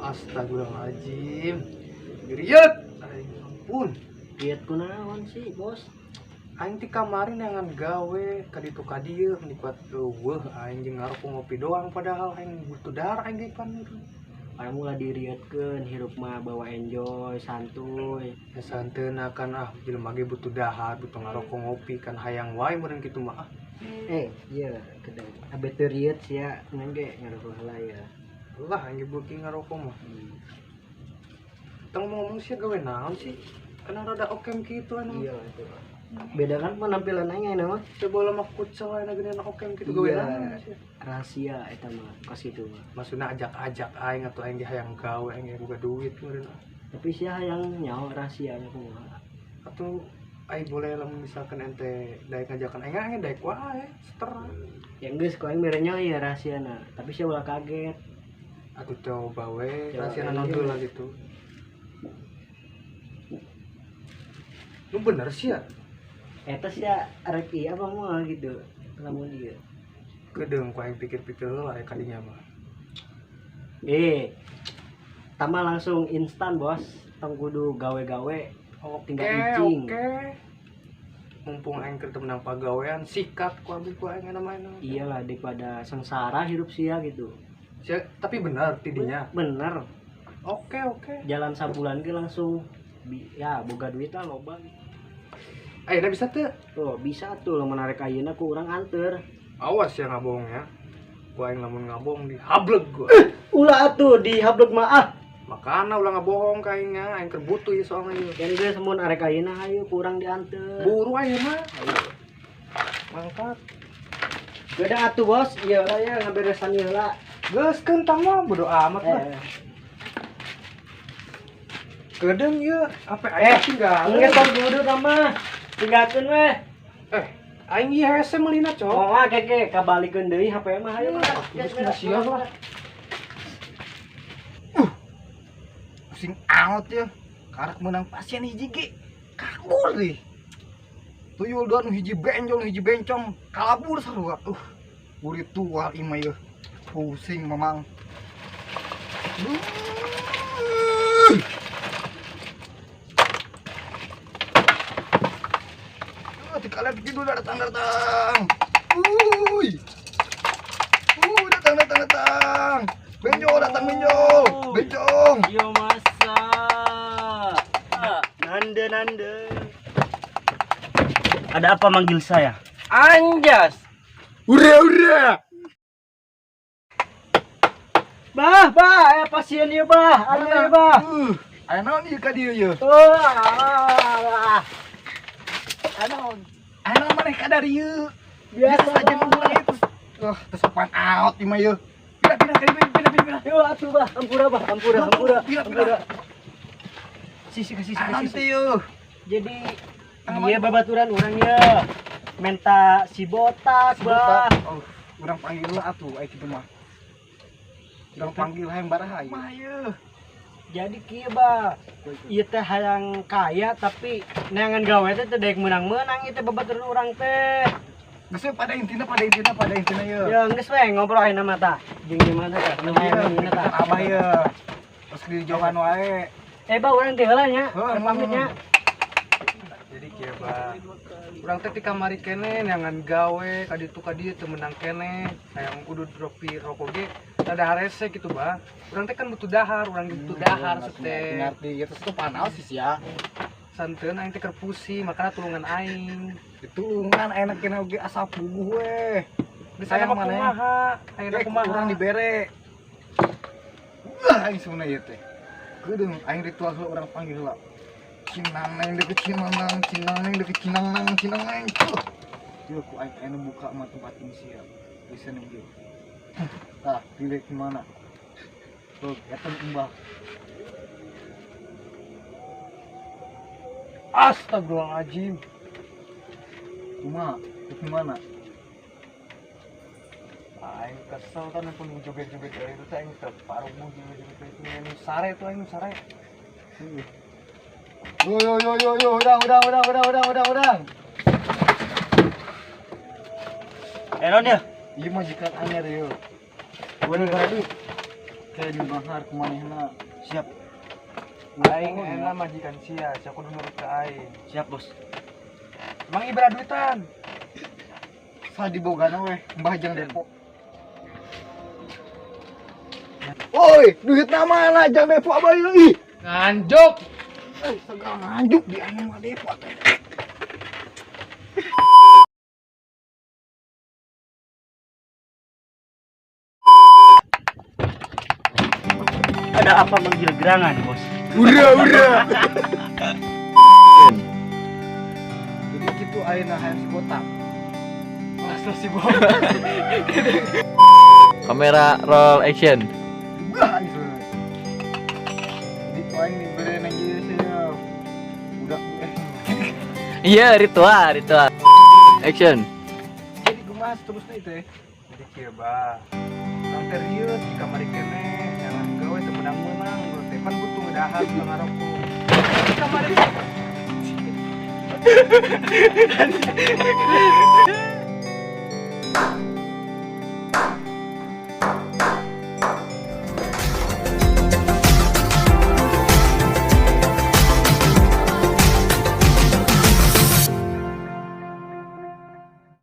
Astagfirullahaladzim. Riet. Aing ampun. Lihat kunaon sih, Bos? Aing ti kamari neangan gawe ka ditu ka dieu meni kuat eueuh aing jeung ngarokok ngopi doang padahal aing butuh dahar aing ge pan. Aing ulah dirietkeun hirup mah bawa enjoy, santuy. Ya santeuna kan ah jelema ge butuh dahar, butuh ngarokok ngopi kan hayang wae meureun kitu mah ah. Iya, kedeng. Abe teu riet sia, ngan ge ngarokok heula ya. Lah aing ge beuki ngarokok mah. Tong ngomong sih gawe naon sih? Karena rada okem kitu anu. Iya itu. Beda kan penampilan aing ayeuna mah. Coba mah kucel ayeuna geuning okem kitu gawe Iya. naon sih. Rahasia eta mah kos itu mah. Maksudna ajak-ajak aing atuh aing ge hayang gawe aing ge boga duit meureun. Tapi sia hayang nyaho rahasianya kumaha. Atuh aing boleh lamun misalkan ente daek ngajakan aing aing daek wae seter. Ya geus ku aing mere nyaho ieu rahasiana, tapi sia ulah kaget. Atuh coba we Coba rahasiana aja. naon heula gitu. Lu bener sih ya? Eta sia rek ieu apa moal gitu. Lamun ieu. Kedeung ku aing pikir-pikir heula aya kadinya mah. Tama langsung instan bos, tong kudu gawe-gawe. Oke, Tinggal icing. oke. Mumpung aing keur teu menang pagawean, sikat ku abdi ku aing anu main. Iyalah daripada sengsara hirup sia gitu. Sia, tapi bener tidinya. Bener. Oke, oke. Jalan sabulan ge langsung ya boga duit lah loba. Ayeuna bisa teu? Tuh, bisa tuh lo menarik ayeuna ku urang anter. Awas ya ngabohong ya. Ku aing lamun ngabohong dihableg gua. Ulah atuh dihableg mah ah. Makana ulah ngabohong ka aing nya, aing keur butuh ieu soalna ieu. Kan geus mun arek ayeuna hayu ku urang dianter. Buru ayeuna. Ayo. Mangkat. Beda atuh bos, ieu lah ya ngaberesan ieu lah. Geus keun tah mah bodo amat lah. Kedeung ieu, ape aing tinggal. Geus tong kudu tah mah. Tinggalkeun weh. Aing ieu hese meulina, Cok. Oh, ah, keke kabalikeun deui HP mah hayu mah. Geus kudu siap lah. Pusing amat ya. Karak menang pasien hiji ge. Kabur deh. Tuyul doan hiji benjol hiji bencong kalabur sarua. Burit tua imah ieu. Pusing mamang. Kalian begitu datang datang. Uy. Datang datang datang. Benjol datang benjol. Bencong. Yo masa. Nande nande. Ada apa manggil saya? Anjas. Ura ura. Bah, bah, pasien ieu bah. Anu ieu bah. Aya naon ieu ka dieu ieu? Aya naon? Aya naon maneh ka dari ieu? Biasa aja urang itu. Teu sopan out ieu mah ieu. Pindah pindah pindah pindah pindah. Yo atuh bah, ampura bah, ampura, ampura, ampura. Sisi ke sisi ke sisi. Ieu. Jadi ieu babaturan urang ieu. Menta si botak bah. Oh, urang panggil lah atuh aya kitu mah. Urang panggil hayang baraha ieu. Mah ieu. Jadi kieu bah, ieu teh hayang kaya tapi neangan gawe teh teu daek meunang-meunang ieu teh babaturan urang teh. Geus we pada intina ieu. Ya geus we ngobrol ayeuna mah tah. Jeung di mana tah? Nu hayang meunang tah. Abah ieu. Terus di jauhan wae. Bah urang teh heula nya. Heuh, Pamit nya. Jadi kieu bah. Urang teh ti kamari keneh neangan gawe ka ditu ka dieu teu meunang keneh. Hayang kudu dropi rokok ge rada harese kitu bah. Urang teh kan butuh dahar, urang ge butuh dahar teh. Ngerti, itu tuh panas sih sia. Santeun aing teh keur pusing, makana tulungan aing. Ditulungan enak kena oge asa puguh we. Geus aya mah kumaha? Ayeuna kumaha? Urang dibere. Wah, aing sebenarnya ieu teh. Kedeung aing ritual heula urang panggil heula. Cinang neng deket cinang nang, cinang neng deket cinang nang, cinang neng. Ieu ku aing anu buka mah tempat ini sia. Bisa nih ieu. Tah, pilih gimana? Tuh, eta embah. Astagfirullahaladzim. Kumaha? Gimana? Aing kesel kan pun joget-joget dari itu aing teu parugu joget-joget itu nu sare tuh aing sare. Yo yo yo yo yo, udang udang udang udang udang udang udang. Non ya? Ieu majikan anyar ieu. Gua nih duit. Kayak dibahar kumanehna. Siap. Aing enak majikan sia, sia kudu nurut ke aing. Siap, Bos. Emang ibra duitan. Sadibogana weh, Mbah Jang Depo. Woi, duit mana Jang Depo abah ieu ih. Nganjuk. Eh, segala nganjuk di anu mah Depo teh. Ada apa manggil gerangan, Bos? Ura ura. Jadi gitu ayeuna hayang si botak. Masa si botak. Kamera roll action. Wah, gitu. Jadi aing dibere nang ieu sia. Budak eh. Iya, ritual, ritual. Action. Jadi kumaha seterusnya itu ya? Jadi kieu bah. Urang teh rieut di kamari keneh, jangan gawe teu menang-menang, urang teh pan butuh ngedahar ka ngarokok. Di kamari.